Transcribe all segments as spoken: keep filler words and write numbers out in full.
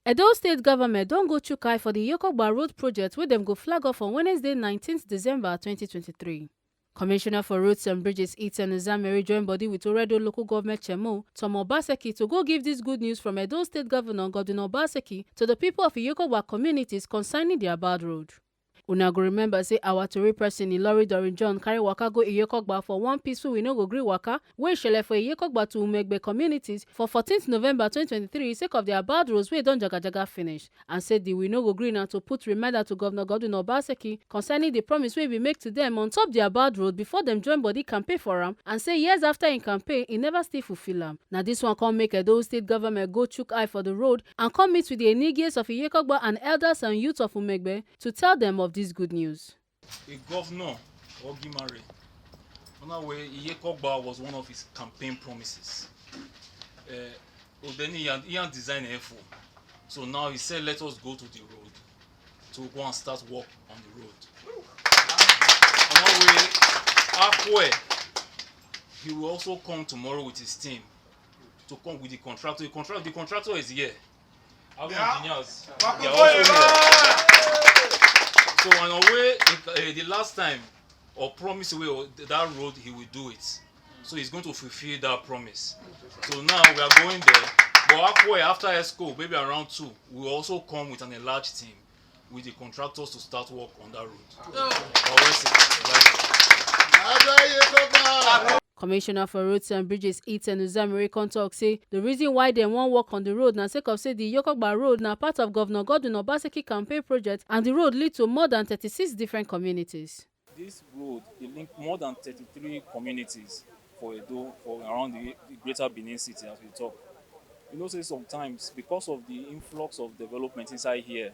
Edo State government don go chook eye for the Yokogba Road project wey dem go flag off on Wednesday, nineteenth December twenty twenty-three. Commissioner for Roads and Bridges, Ethan Uzameri, join body with Oredo local government chairman Tom Obaseki to go give this good news from Edo State Governor Godwin Obaseki to the people of Iyekogba communities concerning the Abad Road. Una go remember say our tori person Ilori Dorin John carry waka go Iyekogba for one peaceful we no go gree waka wey shele for Iyekogba to Umegbe communities for fourteenth November twenty twenty-three sake of the Abad Roads wey don jagajaga finish, and say the we no go gree na to put reminder to Governor Godwin Obaseki concerning the promise wey be make to them on top the Abad Road before dem join body campaign for am, and say years after im campaign, e never still fulfill am. Na this one come make Edo State government go chook eye for the road and come meet with the Enigies of Iyekogba and elders and youth of Umegbe to tell them of this good news. A governor, Ogimare, Onawe Iyekogba was one of his campaign promises. Uh, Odeni, he had, he had designed a F O. So now he said, "Let us go to the road to go and start work on the road." Onawe Akwe, he will also come tomorrow with his team to come with the contractor. The contract, the contractor is here. Our engineers, they are also here. So in a way, it, uh, the last time or promise away or th- that road, he will do it. So he's going to fulfill that promise. So now we are going there. But halfway after Esco, maybe around two, we will also come with an enlarged team with the contractors to start work on that road. Always. Commissioner for Roads and Bridges, Ethan Uzamiri, come talk say the reason why dem wan work on the road na sake of say the Yokogba Road na part of Governor Godwin Obaseki campaign project, and the road lead to more than thirty-six different communities. This road dey link more than thirty-three communities for Edo, for around the, the greater Benin City as we talk. You know say sometimes, because of the influx of development inside here,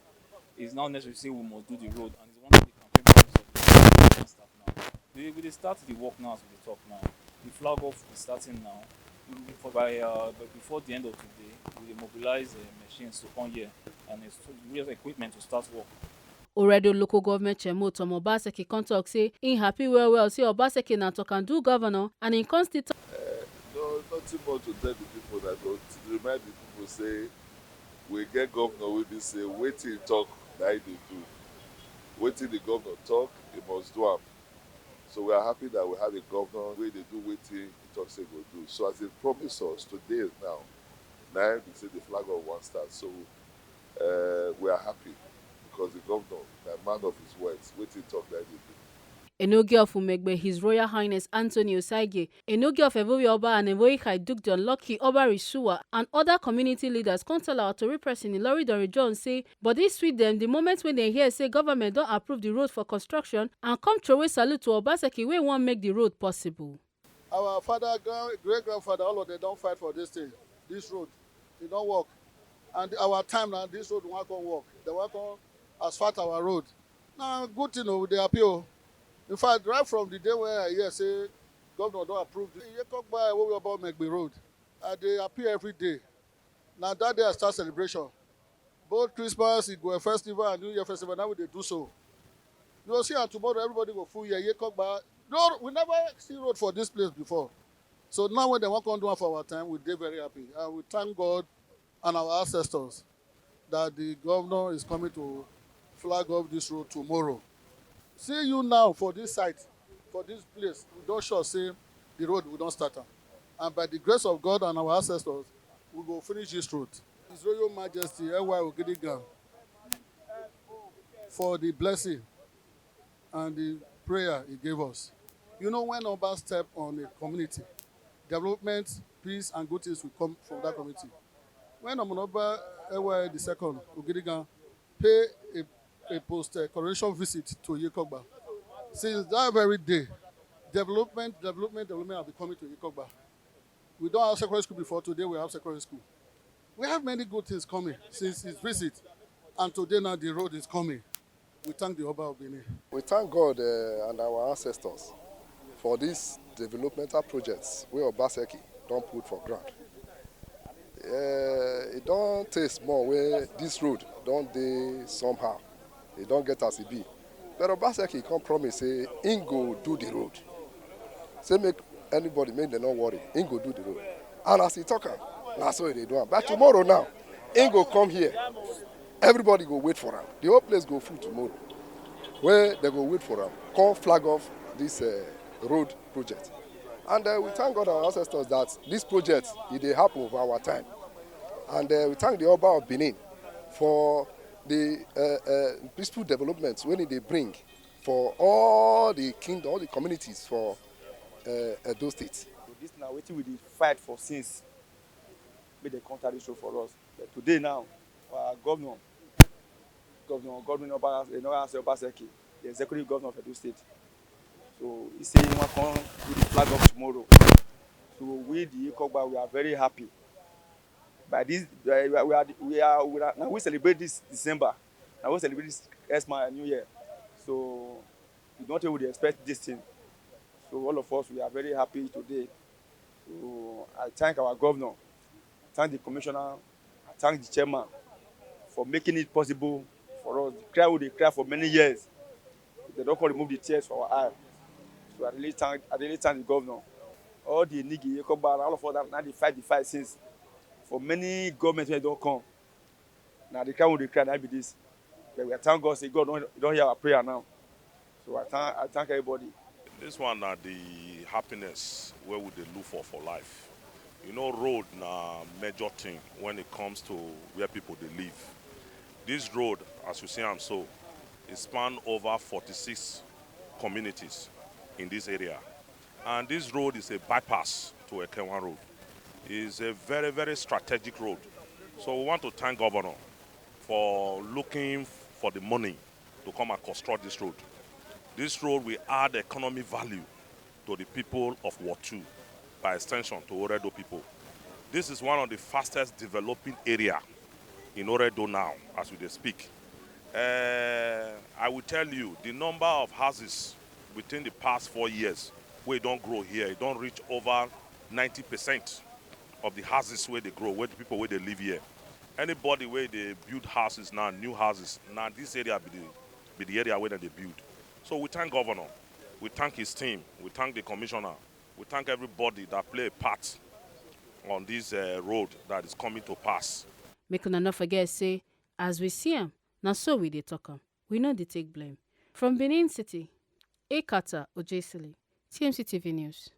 it's now necessary say we must do the road, and it's one of the campaign promises of the government staff now. We, we dey start the work now as we dey talk now. The flag off is starting now. We, we, for by, uh, by before the end of today, we dey mobilize uh, machines to come here and it's real equipment to start work. Oredo local government chairman Tom Obaseki come talk say he happy well well say Obaseki na talk and do governor, and he come still talk. Uh, no, nothing more to tell the people than to remind the people say we get governor wey be say wetin he talk na he dey do. Wetin the governor talk, he must do am. So we are happy that we have a governor wey dey do wetin he talk say he go do. So as he promise us today now, na him be say the flag off wan start. So uh, we are happy because the governor na man of his words. Wetin he talk na him dey do. Enogie of Umegbe, His Royal Highness Anthony Osagie, Enogie of Evohi Oba and Evohi Kai Duke John Lucky Oba Risuwa, and other community leaders come tell our tori person Ilori Dori John say body sweet dem the moment when dem hear say government don approve the road for construction and come throway salute to Obaseki wey wan make the road possible. Our father, grand, great grandfather, all of them don fight for this thing, this road, e don work, and our time na this road wan come work, dem wan come asphalt our road. Na good thing o, we dey happy o. In fact, right from the day when I hear say governor don approve the Iyekogba Ewowe Oba Omegbe road, I dey happy every day. Na that day I start celebration. Both Christmas, Igwe festival, and New Year festival, now we dey do so. You go see am tomorrow, everybody go full here. Iyekogba, no, we never see road for this place before. So now when dem wan come do am for our time, we dey very happy. And we thank God and our ancestors that the governor is coming to flag off this road tomorrow. See you now for this site, for this place, we don sure say the road we don start am. And by the grace of God and our ancestors, we go finish this road. His Royal Majesty L Y Ogidigan for the blessing and the prayer he gave us. You know, when Oba step on a community, development, peace, and good things will come from that community. When Omonoba L Y the second, Ogidigan, pay a, a post uh, coronation visit to Yekogba, since that very day, development, development, development have been coming to Yekogba. We don't have secondary school before, today we have secondary school. We have many good things coming since his visit, and today now the road is coming. We thank the Oba of Benin. We thank God uh, and our ancestors for these developmental projects wey Obaseki don put for ground. Uh, e don tey small wey this road don dey somehow. E don get as e be. But Obaseki come promise say im go do the road. Say make anybody, make dem no worry, im go do the road. And as e talk am, na so e dey do am. By tomorrow now, Im go come here, everybody go wait for am. The whole place go full tomorrow, wey dem go wait for am, come flag off this uh, road project. And uh, we thank God, our ancestors, that this project, e dey happen for our time. And uh, we thank the Oba of Benin for the uh, uh, peaceful development wey e dey bring for all the kingdom, all the communities for uh, Edo State. So this na wetin we dey fight for since, make dem come carry show for us. But today now, our governor, Governor Godwin Oba-, Enora Obaseki, the executive governor of Edo State, so he say he wan come do the flag off tomorrow. So we, the Ikogba, we are very happy. By this, uh, we are, we are, we are, we are, now we celebrate this December. Now we celebrate this Christmas and New Year. So we don't even dey expect this thing. So all of us, we are very happy today. So I thank our governor, thank the commissioner, I thank the chairman for making it possible for us. The cry we dey cry for many years, dem don come remove the tears for our eye. So I really thank, I really thank the governor. All the Nigi, Yekoba, all of us that now dey fight the fight since for many governments wey don come. Now the cry we dey cry, na be this. But we thank God say God don, don hear our prayer now. So I thank, I thank everybody. This one na the happiness wey we dey look for for life. You know, road na major thing when it comes to where people dey live. This road, as you see am so, e span over forty-six communities in this area. And this road is a bypass to Ekenwan Road. It's a very, very strategic road. So we want to thank Governor for looking for the money to come and construct this road. This road will add economy value to the people of Ward two, by extension to Oredo people. This is one of the fastest developing area in Oredo now, as we dey speak. Uh, I will tell you, the number of houses within the past four years wey don grow here, e don reach over ninety percent of the houses wey dey grow, wey the people wey dey live here. Anybody wey dey build houses now, new houses, na this area be the, be the area wey dem dey build. So we thank governor, we thank his team, we thank the commissioner, we thank everybody that play a part on this uh, road that is coming to pass. Make una no forget say, as we see am, na so we dey talk am. We no dey take blame. From Benin City, Ekata Ojesili, T M C T V News.